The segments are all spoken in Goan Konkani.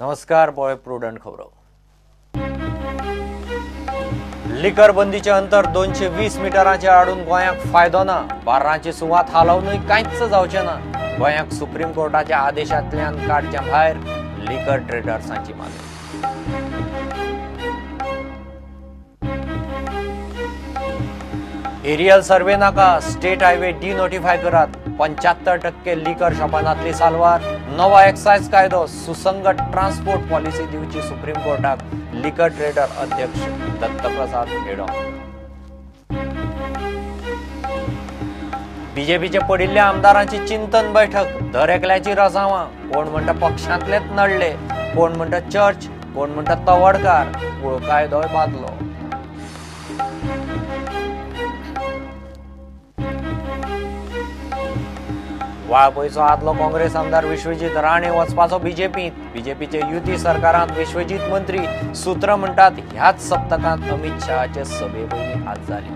नमस्कार, पळय प्रुडंट खबरो. लिकर बंदीचे अंतर 220 मिटरांचे हाडून गोंयाक फायदो ना. बार्रांची सुवात हालोवनूय कांयच जावचें ना. गोंयाक सुप्रीम कोर्टाच्या आदेशांतल्यान काडच्या भायर लिकर ट्रेडर्सांची मागणी. एरियल सर्वे नाका, स्टेट हायवे डिनोटिफाय करात. 75% लिकर शॉपांतली सालवार. नवा एक्सायज कायदो, सुसंगत ट्रान्सपोर्ट पॉलिसी दिवची सुप्रीम कोर्टाक. लिकर ट्रेडर अध्यक्ष दत्तप्रसाद हेडो. बीजेपीचे पडिल्ल्या आमदारांची चिंतन बैठक. दर एकल्याची रजावां. कोण म्हणटा पक्षांतलेच नडले, कोण म्हणटा चर्च, कोण म्हणटा तवडकार. कुळ कायदोय बादलो. वाळपयचो आदलो काँग्रेस आमदार विश्वजीत राणे वचपाचो बीजेपींत. बीजेपीचे युती सरकारांत विश्वजीत मंत्री. सूत्र म्हणटात ह्याच सप्तकांत अमित शहाचे सभे पयलीं हात जाली.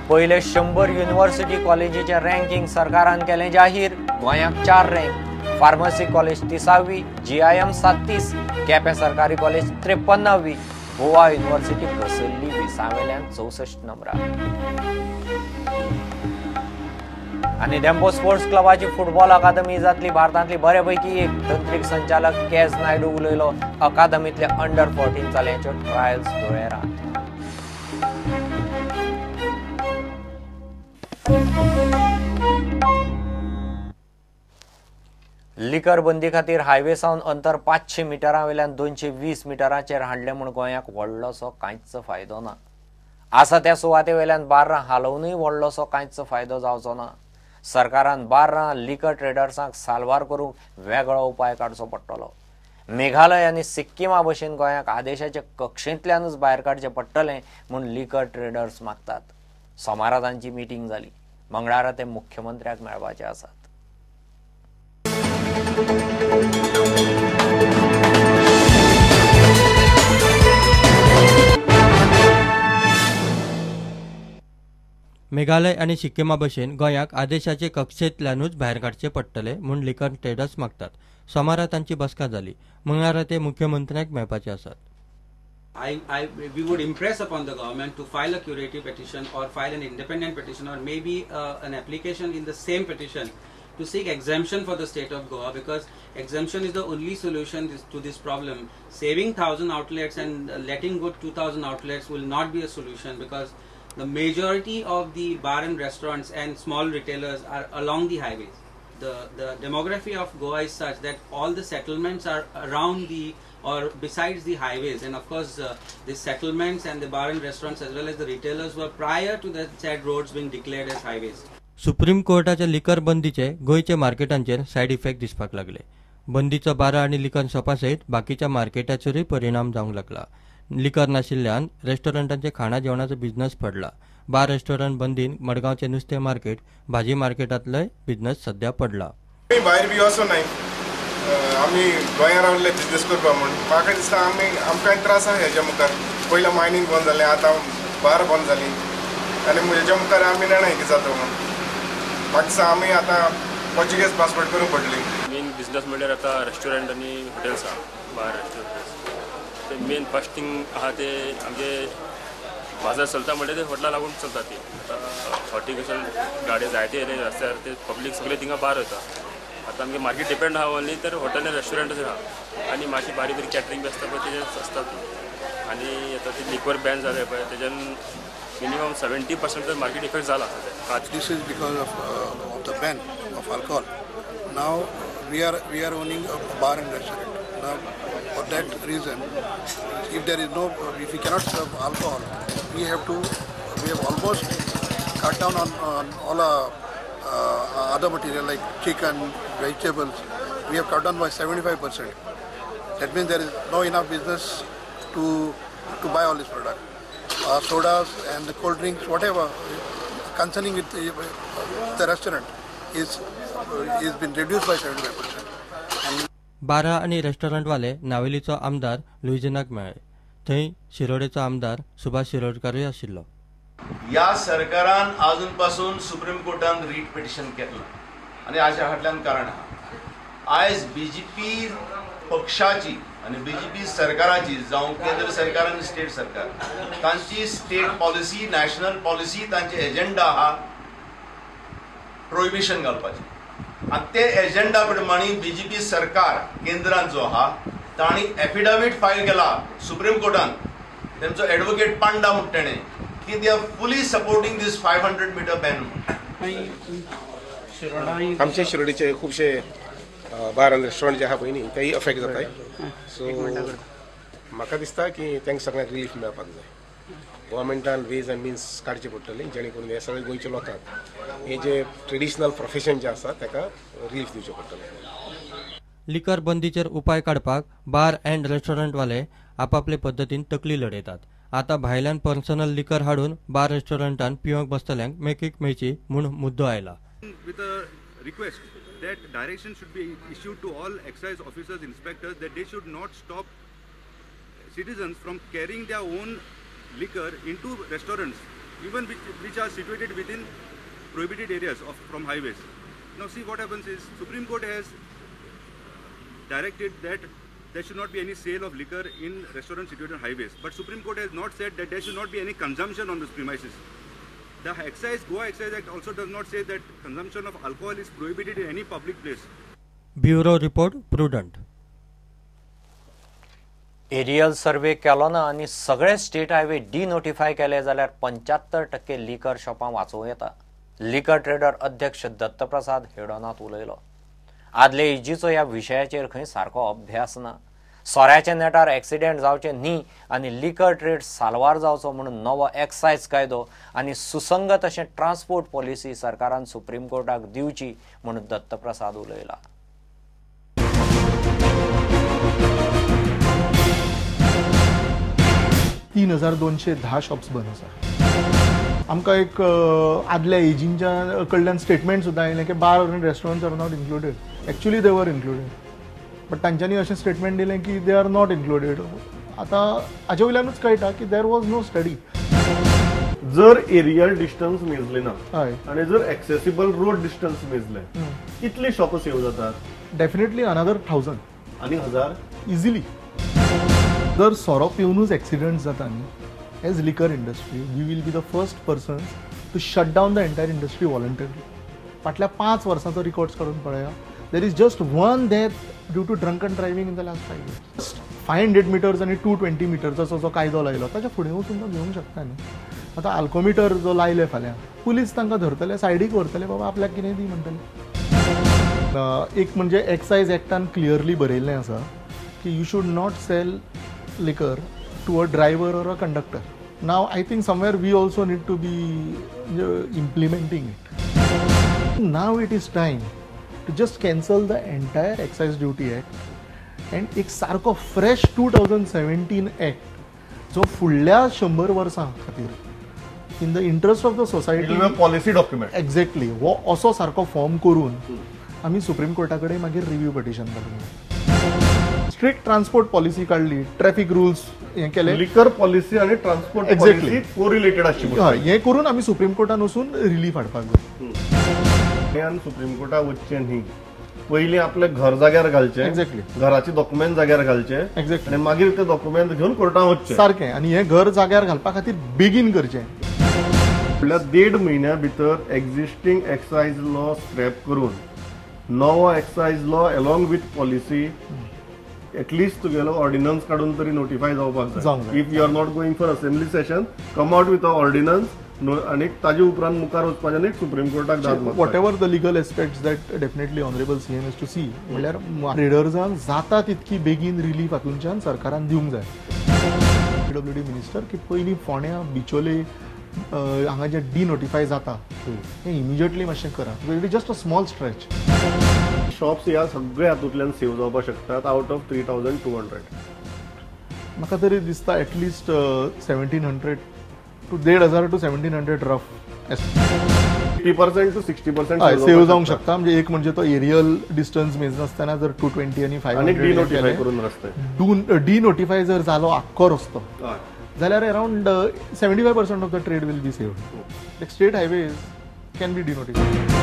पयले 100 युनिव्हर्सिटी कॉलेजीचें रँकिंग सरकारान केलें जाहीर. गोंयाक 4 रँक. फार्मसी कॉलेज 30वी, GIM 37, Quepem सरकारी कॉलेज 53वी, गोवा युनिव्हर्सिटी घसरली 20 वेल्यान 64 नंबरार. आनी डेम्पो स्पोर्ट्स क्लबाची फुटबॉल अकादमी जातली भारतांतली बऱ्यापैकी एक. तंत्रीक संचालक केज नायडू उलयलो. अकादमींतल्या अंडर 14 चल्यांच्यो ट्रायल्स धुळेरांत. लिकर बंदी खातीर हायवे सावन अंतर 500 मिटरां वयल्यान 220 मिटरांचेर हाडलें म्हूण गोंयाक व्हडलोसो कांयच फायदो ना. आसा त्या सुवाते वयल्यान बार्रां हालोवनूय व्हडलोसो कांयच फायदो जावचो ना. सरकारान बार्रां लिकर ट्रेडर्सांक साल्वार करूंक वेगळो उपाय काडचो पडटलो. मेघालय आनी सिक्किमा भशेन गोंयाक आदेशाचे कक्षेंतल्यानूच भायर काडचें पडटलें म्हूण लिकर ट्रेडर्स मागतात. सोमारा तांची मिटींग जाली. मंगळारा ते मुख्यमंत्र्याक मेळपाचे आसात. मेघालय आनी सिक्किमा भशेन गोंयाक आदेशाचे कक्षेंतल्यानूच भायर काडचे पडटले म्हूण लिकर ट्रेडर्स मागतात. सोमारा तांची बसका जाली. मंगळारा ते मुख्यमंत्र्यांक मेळपाचे आसात. We would impress upon the government to file a curative petition or file an independent petition or maybe an application in the same petition to seek exemption for the state of Goa, because exemption is the only solution to this problem. Saving 1,000 outlets and letting go 2,000 outlets will not be a solution, because the majority of the bar and restaurants and small retailers are along the highways. The demography of Goa is such that all the settlements are around the or besides the highways, and of course the settlements and the bar and restaurants as well as the retailers were prior to the said roads being declared as highways. Supreme कोर्टाच्या लिकर बंदीचे गोंयच्या मार्केटांचेर सायड इफेक्ट दिसपाक लागले. बंदीचो बारा आनी लिकर शॉपा सयत बाकीच्या मार्केटाचेरूय परिणाम जावंक लागला. लिकर नाशिल्ल्यान रेस्टॉरंटांचे खाणा जेवणाचो बिझनस पडला. बार रेस्टॉरंट बंदीन मडगांवचे नुस्तें मार्केट, भाजी मार्केटांतलोय बिझनस सध्या पडला. भायर बी वचो नाय, आमी गोंया रावले बिझनस करपा म्हूण. म्हाका दिसता आमी आमकांय त्रास आसा हेज्या मुखार. पयलीं मायनींग बंद जालें, आतां बार बंद जाली आनी हेज्या मुखार आमी जाणा कितें जाता म्हूण. म्हाका दिसता आमी आतां पोर्चुगीज पासपोर्ट करूंक पडली. मेन बिझनस म्हणल्यार आतां रेस्टॉरंट आनी हॉटेल्स आहा, बार रेस्टॉरंट. ते मेन फर्स्ट थिंग आहा ते आमचे बाजार चलता म्हणल्यार ते हॉटेला लागून चलता. ती आतां हॉर्टिकल्चर गाडयो जायते येयले रस्त्यार, ते पब्लीक सगळे थिंगा बार वयता. आतां आमगे मार्केट डिपेंड आहा ओनली तर हॉटेल आनी रेस्टॉरंटाचेर आहा. आनी मातशी बारीक बारीक कॅटरींग बी आसता पळय तेजेर आसता. आनी आतां ते लिक्वर बॅन जालें पळय तेज्यान मिनिमम 70% तर मार्केट इफेक्ट जाला सद्या. This is because of the ban of alcohol. Now we are owning a bar and restaurant. Now for that reason, if there is no, if we cannot serve alcohol, we have almost cut down on all other material like chicken, vegetables. We have cut down by 75%. That means there is no enough business to buy all this product. Sodas and the cold drinks, whatever concerning with the restaurant is been reduced by 75%. बारा आनी रेस्टॉरंटवाले नावेलीचो आमदार लुईजिनाक मेळ्ळे. थंय शिरोडेचो आमदार सुभाष शिरोडकारूय आशिल्लो. ह्या सरकारान अजून पासून सुप्रीम कोर्टान रीट पिटिशन केलां आनी हाच्या फाटल्यान कारण आहा. आयज बीजेपी पक्षाची आनी बीजेपी सरकाराची जावं केंद्र सरकार आनी स्टेट सरकार तांची स्टेट पॉलिसी, नॅशनल पॉलिसी, तांची एजेंडा आहा प्रोहिबिशन घालपाची आनी ते एजेंडा प्रमाणे बीजेपी सरकार केंद्रान जो आहा तांणी एफिडावीट फायल केला सुप्रीम कोर्टान, तेमचो एडवोकेट पांडा म्हणटा तेणें की they are fully supporting this 500 meter ban. आमचे शिरोडीचे खुबशे बार आनी रेस्टॉरंट जे आहा पळय न्ही तेय अफेक्ट जाताय. सो म्हाका दिसता की तांकां सगळ्यांक रिलीफ मेळपाक जाय. गव्हर्मेंटान वेज आनी मिन्स काडचे पडटले जेणे करून हे सगळे गोंयच्या लोकांक हे जे ट्रेडिशनल प्रोफेशन जे आसा ताका रिलीफ दिवचें पडटलें. लिकर बंदीचेर उपाय काडपाक बार अँड रेस्टॉरंटवाले आपापले पद्दतीन तकली लडयतात. आतां भायल्यान पर्सनल लिकर हाडून बार रेस्टॉरंटान पिवंक बसतल्यांक मेकळीक मेळची म्हूण मुद्दो आयला. With a request that direction should be issued to all excise officers, inspectors, that they should not stop citizens from carrying their own liquor into restaurants, even which are situated within prohibited areas of from highways. Now see what happens is Supreme Court has directed that there should not be any sale of liquor in restaurants situated on highways, but Supreme Court has not said that there should not be any consumption on those premises. The Excise, Goa Excise Act also does not say that consumption of alcohol is prohibited in any public place. Bureau report, Prudent. Aerial survey केलो ना आनी सगळे स्टेट हायवे डिनोटिफाय केले जाल्यार 75% लिकर शॉपां वाचोवं येता. लिकर ट्रेडर अध्यक्ष दत्तप्रसाद हेडोनाथ उलयलो. आदले इजीचो ह्या विशयाचेर खंय सारको अभ्यास ना. सोऱ्याच्या नेटार एक्सिडेंट जावचे न्ही आनी लिकर ट्रेड साल्वार जावचो म्हणून नवो एक्सायज कायदो आनी सुसंगत अशें ट्रान्सपोर्ट पॉलिसी सरकारान सुप्रीम कोर्टाक दिवची म्हणून दत्तप्रसाद उलयला. तीन 3210 शॉप्स बंद आसा. आमकां एक आदल्या एजींच्या कडल्यान स्टेटमेंट सुद्दां आयलें की बार आनी restaurants are not included. Actually they were included, but तांच्यांनी अशें स्टेटमेंट दिलें की they are not included. आतां हाजे वयल्यानूच कळटा की there was no study. जर एरियल डिस्टन्स मेजले ना आनी जर एक्सेसिबल रोड डिस्टन्स मेजले कितले शॉप्स सेव जातात? डेफिनेटली अनदर 1000 आनी 1000 इजिली. जर सोरो पिवनूच एक्सिडंट जाता न्ही, as liquor industry we will be the first persons to shut down the entire industry voluntarily. फाटल्या 5 वर्सांचो रिकॉर्ड्स काडून पळया, there is just one death due to drunken driving in the last 5 years. 500 meters आनी 220 मिटर्साचो जो कायदो लायलो ताच्या फुडें वचून तो घेवंक शकता न्ही. आतां आल्कोमिटर जो लायले फाल्यां पुलीस तांकां धरतले, सायडीक व्हरतले, बाबा आपल्याक कितें दी म्हणटले. एक म्हणजे एक्सायज एक्टान क्लियरली बरयल्लें आसा की you should not sell liquor to a driver or a conductor. Now I think somewhere we also need to be implementing it. Now it is time to just cancel the entire Excise Duty Act and एक सारको फ्रेश 2017 Act जो फुडल्या 100 वर्सां खातीर in the interest of the society policy document exactly हो असो सारको फॉर्म करून आमी सुप्रीम कोर्टा कडेन मागीर रिव्यू पिटिशन घालूंक जाय. स्ट्रिक्ट ट्रान्सपोर्ट पॉलिसी काडली, ट्रॅफिक रुल्स हें केलें, लिकर पॉलिसी आनी ट्रान्सपोर्ट पॉलिसी कोरिलेटेड आसची, हय, हें करून आमी सुप्रीम कोर्टान वचून रिलीफ हाडपाक जाय. सुप्रीम कोर्टाक वचचें न्ही, पयलीं आपलें घर जाग्यार घालचें, एक्झॅक्टली, घराचे डॉक्युमेंट जाग्यार घालचे, एक्झॅक्टली, आनी मागीर ते डॉक्युमेंट घेवन कोर्टान वचचें सारकें. आनी हें घर जाग्यार घालपा खातीर बेगीन करचें. फुडल्या 1.5 म्हयन्या भितर एक्झिस्टींग एक्सायज लॉ स्क्रॅप करून नवो excise law along with policy at least तुगेलो ऑर्डिनन्स काडून तरी नोटिफाय जावपाक जाय. If you are not going for assembly session, come out with a ordinance आनी ताजे उपरांत मुखार वचपाचें आनी सुप्रीम कोर्टाक धाड. Whatever the legal aspects that definitely honourable CM is to see, म्हणल्यार ट्रेडर्सांक जाता तितकी बेगीन रिलीफ हातूंच्यान सरकारान दिवंक जाय. पीडब्ल्यूडी मिनिस्टर की पयलीं फोंड्या बिचोले हांगा जे डिनोटिफाय जाता हें इमिजिएटली मातशें करा. It is just a small stretch. Shops ह्या सगळ्या हातूंतल्यान सेव जावपाक शकतात आउट ऑफ 3200. म्हाका तरी दिसता at least 1700 to 1500 to 1700 rough 50% to 60% save जावंक शकता. म्हणजे एक म्हणजे तो एरियल डिस्टन्स मेजनासतना जर 220 आनी 500 डिनोटिफाय करून रस्ते डिनोटिफाय जर जालो आख्खो रस्तो जाल्यार around 75% of the trade will be saved. Like state highways can be denotified.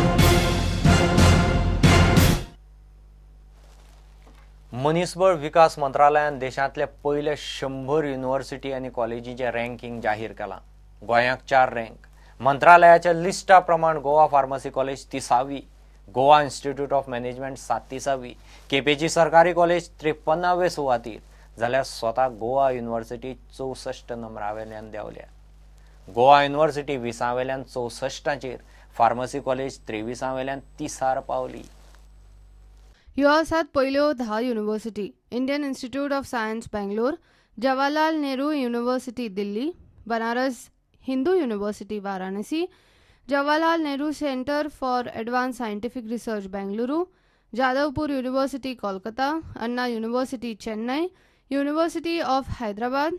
मनीसबळ विकास मंत्रालयान देशांतले पयले 100 युनिव्हर्सिटी आनी कॉलेजींचें रँकिंग जाहीर केलां. गोंयाक 4 रँक. मंत्रालयाच्या लिस्टा प्रमाण गोवा फार्मसी कॉलेज 30वी, गोवा इन्स्टिट्यूट ऑफ मॅनेजमेंट 37वी, केपेची सरकारी कॉलेज 53वे सुवातीर, जाल्यार स्वता गोवा युनिव्हर्सिटी 64 नंबरावेल्यान देंवल्या. गोवा युनिव्हर्सिटी 20वेल्यान 64चेर, फार्मसी कॉलेज 23वेल्यान 30 पावली. ह्यो आसात पयल्यो 10 university. Indian Institute of Science Bangalore, Jawaharlal Nehru University Delhi, Banaras Hindu University Varanasi, Jawaharlal Nehru Centre for Advance Scientific Research Bengaluru, Jadavpur University Kolkata, Anna University Chennai, University of Hyderabad,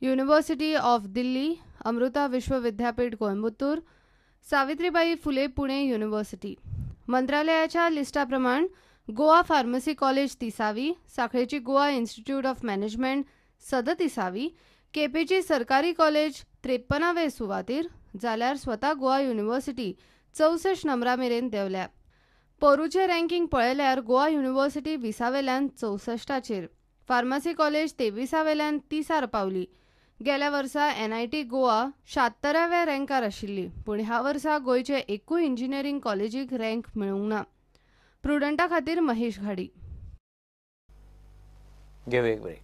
University of Delhi, Amrita Vishwa Vidyapeeth Coimbatore, Savitribai Phule Pune University. मंत्रालयाच्या लिस्टाप्रमाण गोवा फार्मसी कॉलेज 30वी, साखळेची गोवा इन्स्टिट्यूट ऑफ मॅनेजमेंट 37वी, केपेची सरकारी कॉलेज 53वे सुवातीर, जाल्यार स्वता गोवा युनिव्हर्सिटी 64 नंबरा मेरेन देंवल्या. पोरूचें रँकिंग पळयल्यार गोवा युनिव्हर्सिटी 20वेल्यान 64चेर, फार्मसी कॉलेज 23वेल्यान 30 पावली. गेल्या वर्सा NIT Goa 76व्या रँकार आशिल्ली, पूण ह्या वर्सा गोंयचे एकूय इंजिनियरींग कॉलेजीक रँक मेळूंक ना. प्रुडंटा खातीर महेश घाडी. घेवया एक ब्रेक.